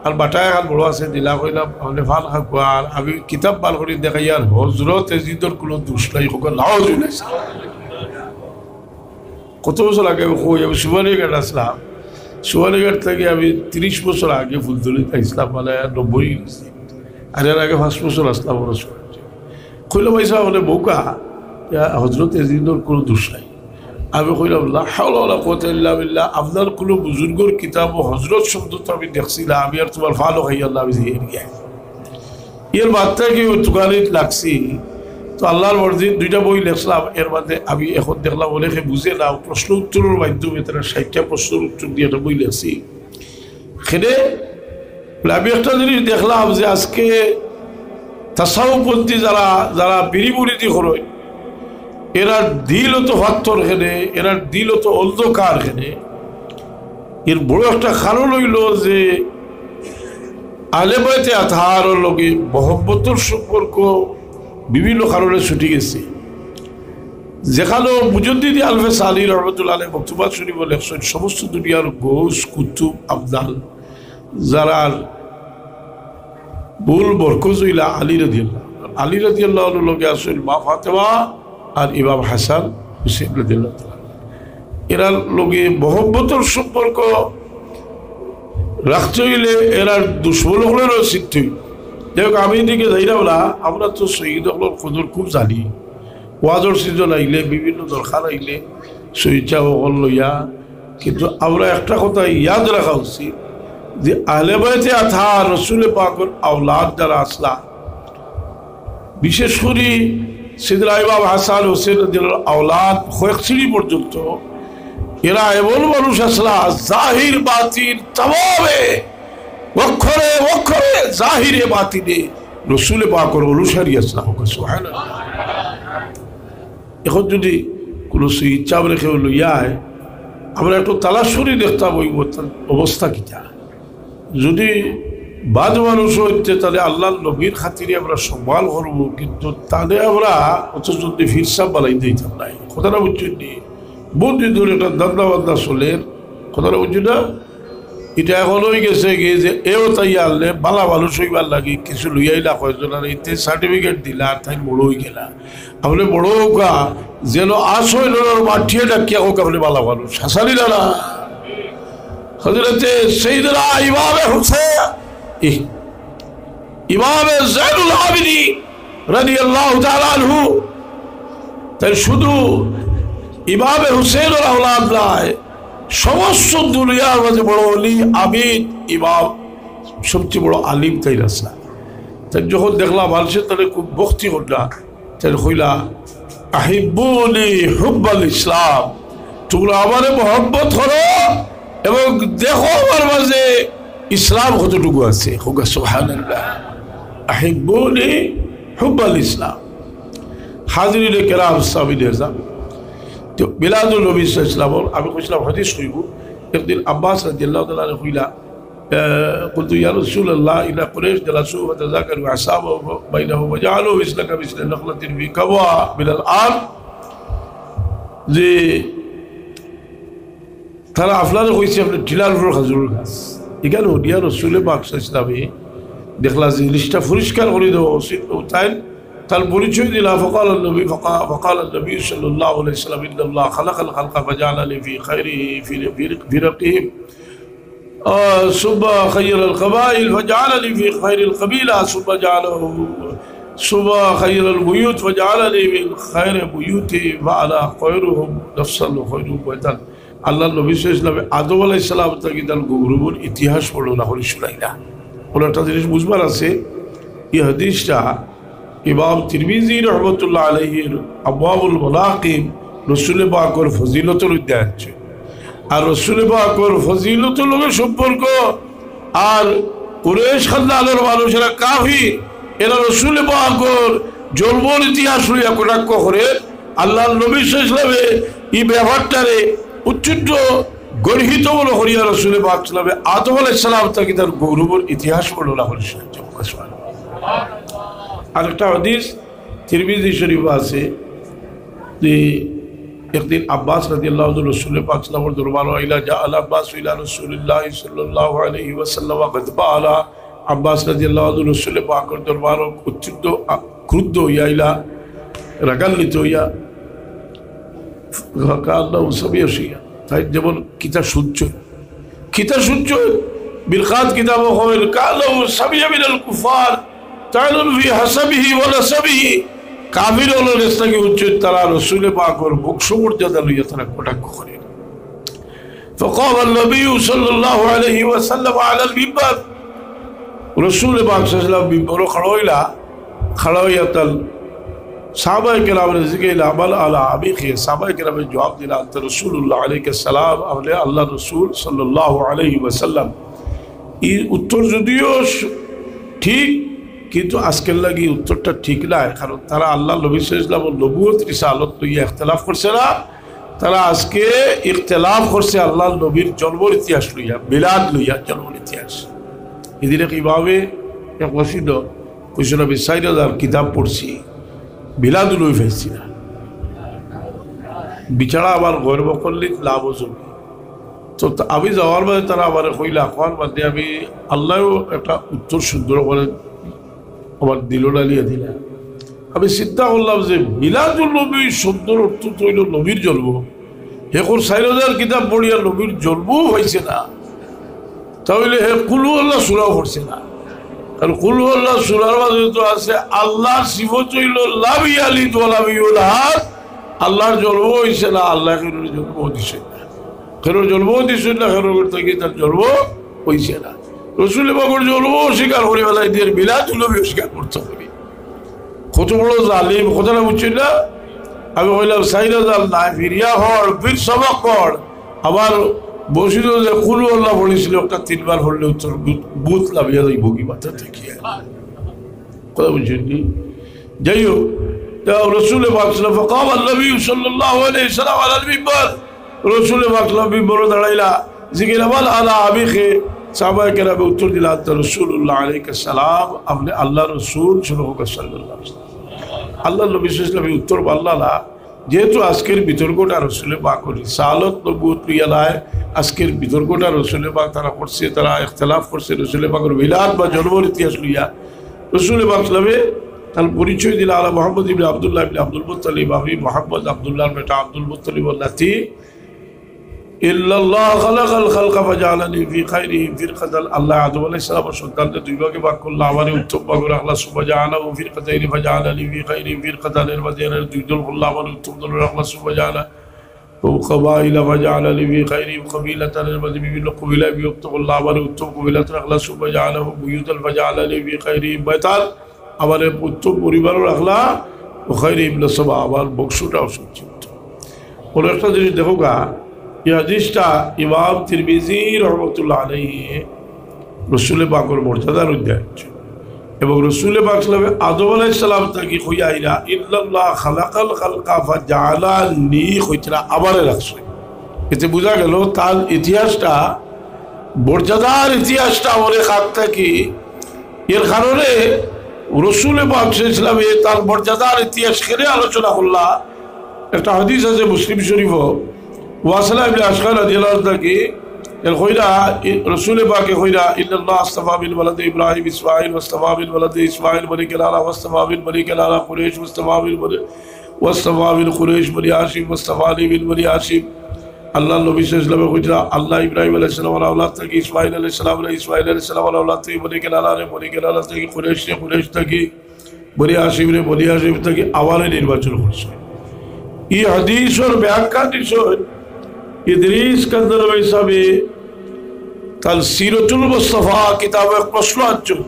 আর বাটা এখন বড় আছে, দিলা কইলাম, আপনি ফান খাকুয়ার।" আমি কিতাব বার করি দেখাইয়ার, হজরত এজিদর কোনো দোষ নাই, হোক, নাও জুলেছে। কত বছর আগে আমি কই, আমি সুবানীঘাট আসলাম, সুবানীঘাট থেকে আমি তিরিশ বছর আগে ফুলতলিতে আসলাম, মানে নব্বই গেছি। আর এর আগে পাঁচ বছর আসলাম ওরা সুবানীঘাটে। কইলো, "ভাই সাহেব, আপনি বউকা, ইয়া, হজরত এজিদর কোনো দোষ নাই।" আমি কইলাম, "লা হাওলা ওয়ালা কুওয়াতা ইল্লা বিল্লাহ, আপনার কোনো বুজুর্গর কিতাব ও হজরত শব্দ তো আমি দেখছি না, আমি আর তোমার ফালও খাই আল্লাহ, আমি দিয়ে গিয়া।" এর বাদ থেকে তুকানিত লাগছি। তো আল্লাহর মর্জি দুইটা বই লেখলাম, এর মধ্যে আমি এখন দেখলাম অনেকে বুঝে না, প্রশ্ন উত্তরের মাধ্যমে তারা ষাটটা প্রশ্নের উত্তর দিয়ে একটা বই লেখছি। সেখানে বলে, আমি একটা জিনিস দেখলাম যে আজকে তাসাউফপন্থী যারা, যারা বিড়ি মুড়ি দি করইন, এরার দিল তো ফাত্তর কেনে, এরার দিল তো অন্ধকার কেনে। এর বড় একটা কারণ অইলো যে আহলে বায়তে আতহারর লগে মহব্বতর সম্পর্ক বিভিন্ন কারণে ছুটি গেছে। যেখানো মুজাদ্দিদে আলফে সানি রহমতুল্লাহ আলাইহি মকতুবাত শরীফো লেখছইন, সমস্ত দুনিয়ার গৌস, কুতুব, আবদাল, যারার মূল মরকজ অইলা আলী রাদিয়াল্লাহু আনহু। আলী রাদিয়াল্লাহু আনহুর লগে আছইন মা ফাতেমা আর ইমাম হাসান হুসেন রাদিয়াল্লাহু তাআলা আনহু। এরার লগে মহব্বতর সম্পর্ক রাখতে অইলে এরার দুশমন অকলরও চিনতে অইবো। যাই হোক, আমি এদিকে যাইরাম না, আমরা তো শহীদ অকলর কদর খুব জানি। ওয়াজর সিজন আইলে, বিভিন্ন দরকার আইলে শহীদ সাব অকল লইয়া। কিন্তু আমরা একটা কথা ইয়াদ রাখা উচিত যে আহলে বায়তে আতহার, রসুলে পাকর আওলাদ যারা আছলা, বিশেষ করি সিদরা ইমাম হাসান হুসেন রাদিয়াল্লাহু আনহুর আওলাদ কয়েক শ্রেণী পর্যন্ত, এরা এমন মানুষ আছলা, জাহির বাতিন তামামে, অক্ষরে অক্ষরে, জাহিরে বাতিনে রসুলে পাকর অনুসারী আছলা। হোক সুবহানাল্লাহ। এখন যদি কোনো শহীদ সাবরে কেউ লইয়া আয়, আমরা একটু তালাশ করি দেখতাম অইবো তার অবস্থা কিতা। যদি বাদ মানুষ অইতে, তাহলে আল্লাহর নবীর খাতিরে আমরা সম্মান করবো, কিন্তু তাহলে আমরা অত জলদি পীর সাব বানাই দিতাম না। কথাটা বুঝছইন নি? বহুত দিন ধরে একটা ধান্দা বান্দা চলের, কথাটা বুঝছইন না? ইটা এখন অইগেছে কি যে এও তাই আনলে বালা মানুষ অইবার লাগি কিছু লইয়া আইলা কয়জন, আর ইতে সার্টিফিকেট দিলা, আর তাইন বড় অইগেলা। আপনে বড় অউক্কা, যেন আছইন অনর মাটিয়ে ডাকিয়া কউক্কা আপনে বালা মানুষ। হাছা নি না? হযরতে সাইয়েদনা ইমামে হুসেন, ই-, ইমামে জাইনুল আবিদিন রাদিয়াল্লাহু তাআলা আনহু, তাইন শুধু ইমামে হুসেনর আওলাদ নায়, সমস্ত দুনিয়ার মাঝে বড় অলি, আবিদ, ইমাম, সবচেয়ে বড় আলিম তাইন আছলা। তাইন যখন দেখলা মানষে তারে খুব ভক্তি করলা, তাইন কইলা, "আহিব্বুনি হুব্বাল ইসলাম", তুমরা আমারে মহব্বত করো এবং দেখো আমার মাঝে ইসলাম কতটুকু আছে। হোক সুবহানাল্লাহ। "আহিব্বুনি হুব্বাল ইসলাম।" হাজিরিনে কেরাম, সামিনে এজাম। তো মিলাদুন নবী সাল্লাল্লাহু আলাইহি ওয়াসাল্লাম, আমি কইছিলাম হাদিস কইবো। একদিন আব্বাস রাদিয়াল্লাহু তাআলা আনহু কইলা, আহ, قلت يا رسول الله إن قريش جلسوا فتذاكروا أعصابهم بينهم وجعلوا مثلك مثل نخلة في كبوة من الأرض। যে তারা আপনারে কইছে আপনে টিলার উপর খাজুরর গাছ। ইখান হুনিয়া রসুলে পাক সাল্লাল্লাহু আলাইহি ওয়াসাল্লামে দেখলা যে জিনিসটা পরিষ্কার করি দেওয়া উচিত। ও তাইন তার পরিচয় দিলা, فقال النبي، فقا-، فقال النبي صلى الله عليه وسلم: إن الله خلق الخلق فجعلني في خيره، في، في، في رقهم، آه، ثم خير القبائل فجعلني في خير القبيلة، ثم جعله، ثم خير البيوت فجعلني من خير بيوتهم، فأنا خيرهم نفسا وخيرهم بيتا। আল্লাহর নবী সাল্লাল্লাহু আলাইহি ওয়াসাল্লামে আদম আলাইহিস সালাম থাকি তান গৌরবর ইতিহাস বর্ণনা করি শুনাইলা। অনো একটা জিনিস বুঝবার আছে, ই হাদিসটা ইমাম তিরমিজি রহমতুল্লাহ আলাইহির আবওয়াবুল মানাকিব রসুলে পাকর ফজিলতর অধ্যায় আছে। আর রসুলে পাকর ফজিলতর লগে সম্পর্ক আর কুরাইশ খানদানর মানুষ এরা কাফির, এরা রসুলে পাকর জন্মর ইতিহাস লইয়া কটাক্ষ করে। আল্লাহর নবী সাল্লাল্লাহু আলাইহি ওয়াসাল্লামে ই ব্যাপারটারে উচ্ছিষ্ট গর্হিত মনে করিয়া রসুলে পাক সাল্লাল্লাহু আলাইহি ওয়াসাল্লামে আদম আলাইহিস সালাম থাকি তার গৌরবর ইতিহাস বর্ণনা করেছেন। আরেকটা হাদিস তিরমিজি শরীফো আছে যে একদিন আব্বাস রাদিয়াল্লাহু আনহু রসুলে পাক সাল্লাল্লাহু আলাইহি ওয়াসাল্লামর দরবারো আইলা, جاء العباس إلى رسول الله صلى الله عليه وسلم غضبان। আব্বাস রাদিয়াল্লাহু আনহু রসুলে পাকর দরবারো অত্যন্ত আ-, ক্রুদ্ধ অইয়া আইলা, রাগান্বিত অইয়া, كأنه سمع شيئا। তাইন যেমন কিতা শুনছইন, কিতা শুনছইন, মিরকাত কিতাবো কইন, كأنه سمع من الكفار طعنا في حسبه ونسبه। কাফির অকলর গেছ থাকি শুনছইন, তারা রসুলে পাকর বংশ মর্যাদা লইয়া তারা কটাক্ষ করে। فقام النبي صلى الله عليه وسلم على المنبر। রসুলে পাক সাল্লাল্লাহু আলাইহি ওয়াসাল্লাম মিম্বরো খাড়া অইলা, খাড়া অইয়া তান সাহাবায়ে কেরামরে জিগাইলা, من أنا؟ আমি কে? সাহাবায়ে কেরামে জবাব দিলা, أنت رسول الله عليك السلام, আপনে আল্লাহর রসুল সাল্লাল্লাহু আলাইহি ওয়াসাল্লাম। ই উত্তর যদিও স-, ঠিক, কিন্তু আজকের লাগি উত্তরটা ঠিক নায়, কারণ তারা আল্লাহর নবী সাল্লাল্লাহু আলাইহি ওয়াসাল্লামর নবুয়ত রিসালত লইয়া ইখতিলাফ করছে না, তারা আজকে ইখতিলাফ করছে আল্লাহর নবীর জন্মর ইতিহাস লইয়া, মিলাদ লইয়া, জন্মর ইতিহাস। এদিন এক ইমামে এক মসজিদ কইছিল, "আমি চাইর হাজার কিতাব পড়ছি, মিলাদ নবী পাইছি না।" বিচারা আমার গয়ের মুকল্লিদ লাভ হজম। তো তা-, আমি যাওয়ার বাদে তারা আমারে কইলা, কওয়ার বাদে আমি আল্লাহও একটা উত্তর সুন্দর করে আমার দিল ডালিয়া দিলা। আমি চিন্তা করলাম যে মিলাদুন নবী শব্দর অর্থ তো হইল নবীর জন্ম। এখন চাইর হাজার কিতাব পড়িয়া নবীর জন্মও হইছে না, তাহলে হে কুল হু আল্লাহ সূরাও পড়ছে না। কারণ কুল হু আল্লাহ সূরার মাঝে তো আছে আল্লাহর সিফত হইল লাম ইয়ালিদ ওয়া লাম ইউলাদ, আল্লাহর জন্ম হইছে না, আল্লাহ কেউর জন্ম দিছে না, কেউর জন্ম দিছে না, কেউর ঘর থাকি তার জন্ম হইছে না। রসুল পাকর জন্ম অস্বীকার করি ফেলাই দিয়া মিলাদুন নবী অস্বীকার করতে হবে। কত বড় জালিম, কথাটা বুঝছেন না? আমি কইলাম, "চাইর হাজার নাই, ফিরিয়া পড়, ফির সবক পড়।" আবার মসজিদে যে কুল হু আল্লাহ পড়ছিল, একটা তিনবার পড়লে উত্তর ভূত, ভূত লাফিয়া যাইব কি মাথা থেকে। কথা বুঝছেন নি? যাই হোক, তা রসুল পাক সাল্লাল্লাহু আলাইহি ওয়াসাল্লাম, فقام النبي صلى الله عليه وسلم على المنبر। রসুল পাক সাল্লাল্লাহু আলাইহি ওয়াসাল্লাম মিম্বরো দাঁড়াইলা, জিজ্ঞেস, "من أنا؟" সাহাবায়ে কেরামে উত্তর দিলা, "أنت رسول الله عليك السلام, আপনি আল্লাহর রসুল, শুনো হোক সাল্লাল্লাহু আলাইহি ওয়াসাল্লাম।" আল্লাহর নবী সাল্লাল্লাহু আলাইহি ওয়াসাল্লাম উত্তর পারলা না, যেহেতু আজকের বিতর্কটা রসুলে পাকর রিসালত নবুয়ত লইয়া নাই, আজকের বিতর্কটা রসুলে পাক তারা করছে, তারা ইখতিলাফ করছে রসুলে পাকর মিলাদ বা জন্মর ইতিহাস লইয়া। রসুলে পাক সাল্লাল্লাহু আলাইহি ওয়াসাল্লামে তার পরিচয় দিলা, "أنا محمد بن عبد الله بن عبد المطلب، আমি মোহাম্মদ আব্দুল্লাহর বেটা আব্দুল মুত্তালিবর নাতি।" إن الله خلق الخلق فجعلني في خيرهم فرقة। আল্লাহ আদম আলাইহিস সালামর সন্তানরে দুই ভাগে ভাগ করলা, আমারে উত্তম ভাগো রাখলা, ثم جعله فرقتين فجعلني في خيرهم فرقة، এর মাঝে এরারে দুই দল করলা, আমারে উত্তম দলো রাখলা, ثم جعله قبائل فجعلني في خيرهم قبيلة، এর মাঝে বিভিন্ন কবিলায় বিভক্ত করলা, আমারে উত্তম কবিলাত রাখলা, ثم جعله بيوتا فجعلني في خيرهم بيتا، আমারে উত্তম পরিবারও রাখলা, وخيرهم نسبا، আমার বংশটাও সবচেয়ে উত্তম। অনো একটা জিনিস দেখো গা, এই হাদিসটা ইমাম তিরমিজি রহমতুল্লাহ আলাইহি রসুলে পাকর মর্যাদার উদ্দেশ্য, এবং রসুলে পাক সাল্লাল্লাহু আলাইহি ওয়াসাল্লাম আদম আলাইহিস সালাম থাকি কইয়া আইরা, "إن الله خلق الخلق فجعلني" কইতরা আমারে রাখছে। এতে বুঝা গেল তার ইতিহাসটা, মর্যাদার ইতিহাসটা অনেক আগ থাকি। এর কারণে রসুলে পাক সাল্লাল্লাহু আলাইহি ওয়াসাল্লামে তার মর্যাদার ইতিহাস কেনে আলোচনা করলা, একটা হাদিস আছে মুসলিম শরীফো, ওয়াসিলা ইবনে আসকা রাদিয়াল্লাহু আনহু থাকি, এর কইরা, ই-, রসুলে পাকে কইরা, "إن الله اصطفى من ولد إبراهيم إسماعيل، واصطفى من ولد إسماعيل بني كنانة، واصطفى من بني كنانة قريش، واصطفى من بني، واصطفى من قريش بني هاشم، واصطفاني من بني هاشم।" আল্লাহর নবী সাল্লাল্লাহু আলাইহি ওয়াসাল্লামে কইরা, আল্লাহ ইব্রাহিম আলাইহিস সালামর আওলাদ থাকি ইসমাইল আলাইহিস সালামরে, ইসমাইল আলাইহিস সালামর আওলাদ থাকি বনি কানানারে, বনি কানানা থাকি কুরাইশরে, কুরাইশ থাকি বনি হাশিমরে, বনি হাশিম থাকি আমারে নির্বাচন করছে। এই হাদিসর ব্যাখ্যা দিছইন ইদ্রিস কান্দালবি সাহেবে তার সিরতুল মুস্তাফা কিতাবে এক প্রশ্ন আনছইন।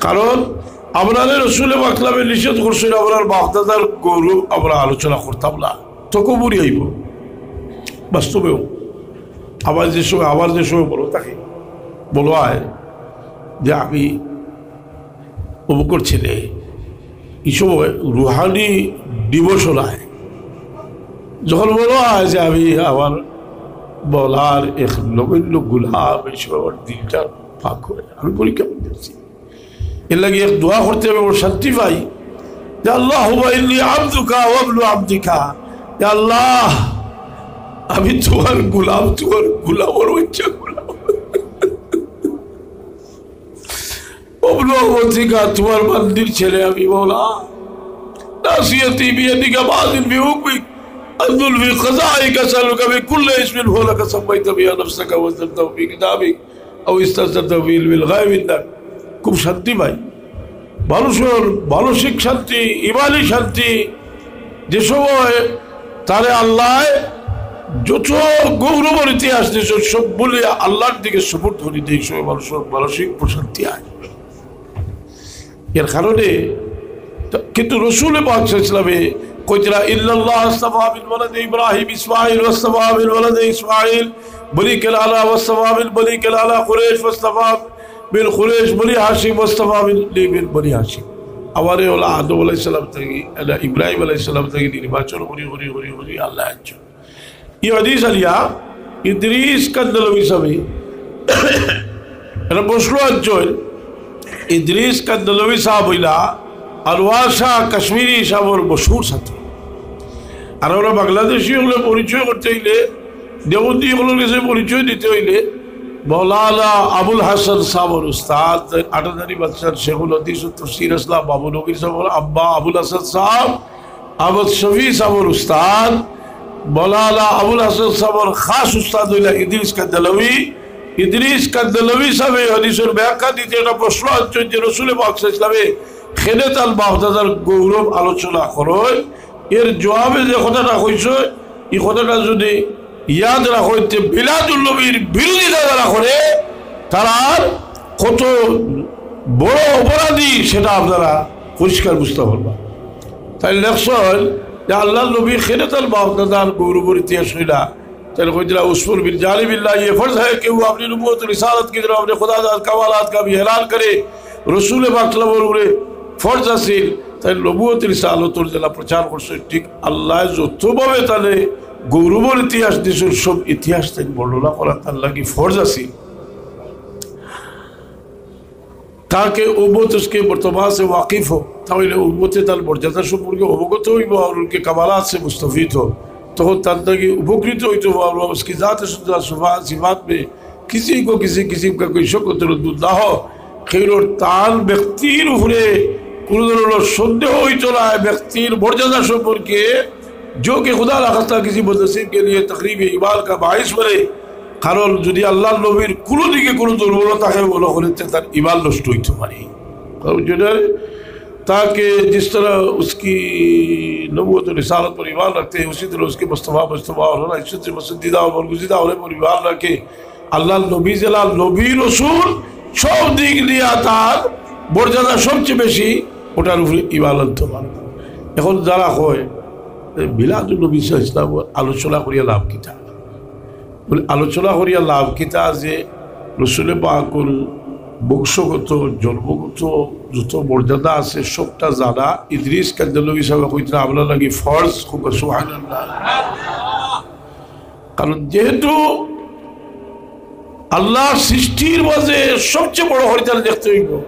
কারণ আমরারে রসুলে পাক সাল্লামে নিষেধ করছইন, আমরার বাপদাদার গৌরব আমরা আলোচনা করতাম না, তকবুরি আইব। বাস্তবেও আবার যে সময়, আবার যে সময় বলো তাকে, বলো আয় যে আমি অমুকর ছেলে, এই সময় রুহানি ডিভোশন আয়। যখন বলো আয় যে আমি আমার মৌলার এক নগণ্য গুলাম, এই সময় আমার দিলটা পাক হয়, আমি পরীক্ষা করতেছি। এর লাগি এক দোয়া করতে হবে, বড় শান্তি পাই যে, "আল্লাহুম্মা ইন্নী আবদুকা ওয়া ইবনু আবদিকা।" ইয়া আল্লাহ, আমি তোমার গোলাম, তোমার গোলাম, বড় বাচ্চা গোলাম। ওয়া ইবনু আমাতিকা, তোমার বান্দির ছেলে আমি, মাওলা। নাসিয়াতি বিয়াদিকা মাদিন ফি হুকমিক, আদলুন ফি কাযাইকা, আসআলুকা বিকুল্লি ইসমিন হুয়া লাকা সাম্মাইতা বিহি নাফসাকা ওয়া আনজালতাহু ফি কিতাবিক আও ইস্তাআসারতা বিহি ফি ইলমিল গায়বি ইনদাক। খুব শান্তি পাই, মানুষর মানসিক শান্তি, ইমানি শান্তি। যে সময় তারে আল্লাহ যত গৌরবর ইতিহাস দিছে, সব বলে আল্লাহর দিকে সুপুর্দ করি দেয়, এই সময় মানুষর মানসিক প্রশান্তি আয়। এর কারণে তো, কিন্তু রসুল পাক সাল্লাল্লাহু আলাইহি ওয়াসাল্লামে কইতরা, "ইন্নাল্লাহ আস্তাফা মিন ওয়ালাদি ইব্রাহিম ইসমাইল, ওয়াস্তাফা মিন ওয়ালাদি ইসমাইল বনি কিনানা, ওয়াস্তাফা মিন বনি কিনানা কুরাইশ, ওয়াস্তাফা من قريش بني هاشم واصطفاني من بني هاشم। আমারে অলা আদম আলাইহিস সালাম থাকি, ইব্রাহিম আলাইহিস সালাম থাকি নির্বাচন করি, করি, করি, করি আল্লায় আনছইন। ই হাদিস আনিয়া ইদ্রিস কান্দলবি সাবে একটা প্রশ্ন আনছইন। ইদ্রিস কান্দলবি সাব অইলা আনোয়ার শাহ কাশ্মীরি সাবর মশহুর ছাত্র। আর আমরা বাংলাদেশি অকলর পরিচয় করতে অইলে, দেওবন্দি অকলর গেছে পরিচয় দিতে অইলে, মৌলানা আবুল হাসান সাবর উস্তাদ, আটাদারি মাদ্রাসার শেখুল হাদিস ও তফসির আসলা বাবু নবীর সাবর আব্বা আবুল হাসান সাব, আহমদ শফি সাবর উস্তাদ, মৌলানা আবুল হাসান সাবর খাস উস্তাদ অইলা ইদ্রিস কান্দলবি। ইদ্রিস কান্দলবি সাবে হাদিসর ব্যাখ্যা দিতে একটা প্রশ্ন আনছইন যে রসুলে পাক সাল্লাল্লাহু আলাইহি ওয়াসাল্লামে কেনে তান বাপদাদার গৌরব আলোচনা করইন, এর জবাবে যে কথাটা কইছইন, ই কথাটা যদি ইয়াদ রাখইন, তে মিলাদুন নবীর বিরোধিতা যারা করে, তারার কত বড় অপরাধী সেটা আপনারা পরিষ্কার বুঝতা পারবা। তাইন লেখছইন যে আল্লার নবী কেনে তান বাপদাদার গৌরবর ইতিহাস কইলা, তাইন কইতরা, اسطور بالجانب اللہ، یہ فرض ہے کہ وہ اپنی نبوت و رسالت کی طرف اپنے خدا داد کمالات کا بھی اعلان کرے۔ রসুলে পাক সাল্লাল্লাহু আলাইহি ওয়াসাল্লামর উপরে ফরজ আছিল তাইন নবুয়ত রিসালতর যেলা প্রচার করছইন, ঠিক আল্লায় যতভাবে তানে গৌরবর ইতিহাস দিছইন, সব ইতিহাস তাইন বর্ণনা করা তান লাগি ফরজ আছিল। تاکہ امت اس کے مرتبہ سے واقف ہو، তাইলে উম্মতে তান মর্যাদা সম্পর্কে অবগত অইবো আর উনকে কামালাত সে মুস্তাফিদ হো, তখন তান থাকি উপকৃত অইতো পারবো। اس کی ذات و صفات میں کسی کو کسی قسم کا کوئی شک و تردد نہ ہو। কেউরর তান ব্যক্তির উপরে কোনো ধরনের সন্দেহ অইতো নায়, ব্যক্তির মর্যাদা সম্পর্কে, جو کہ خدا نخواستہ کسی بدنصیب کے لیے تخریب ایمان کا باعث بنے۔ কারণ যদি আল্লার নবীর কোনো দিকে কোনো দুর্বলতা থাকে মনে করে, তে তার ইমান নষ্ট অইতো পারে। কারণ যেটা, تاکہ جس طرح اس کی نبوت و رسالت پر ایمان رکھتے ہیں، اسی طرح اس کے مصطفیٰ مجتبیٰ اور عزت سے پسندیدہ اور برگزیدہ ہونے پر ایمان رکھے۔ আল্লার নবী যেলা নবী রসুল, সব দিক দিয়া তার মর্যাদা সবচেয়ে বেশি, ওটার উপরে ইমান আনতে পারবো। এখন যারা কয় যে মিলাদুন নবী সাল্লাল্লাহু আলাইহি ওয়াসাল্লাম আলোচনা করিয়া লাভ কিতা, বলে, আলোচনা করিয়া লাভ কিতা যে রসুলে পাকর বংশগত, জন্মগত যত মর্যাদা আছে সবটা জানা। ইদ্রিস কান্দলবি সাবে কইতরা আপনার লাগি ফরজ। খুব সুবহানাল্লাহ। কারণ যেহেতু আল্লার সৃষ্টির মাঝে সবচেয়ে বড় করি তারে দেখতে অইবো।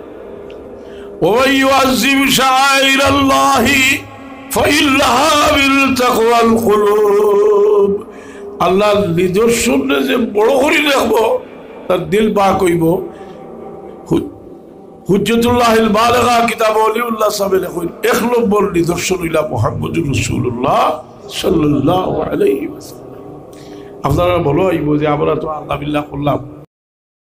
ومن يعظم شعائر الله فإنها من تقوى القلوب। আল্লার নিদর্শনরে যে বড় করি দেখবো, তার দিল পাক অইবো। হু-, হুজ্জতুল্লাহিল বালেগা কিতাব অলিউল্লাহ সাবে লেখইন, এক নম্বর নিদর্শন অইলা মুহাম্মদুর রাসূলুল্লাহ সাল্লাল্লাহু আলাইহি ওয়াসাল্লাম। আপনারা বলো আইবো যে আমরা তো আল্লাহ বিল্লাহ করলাম,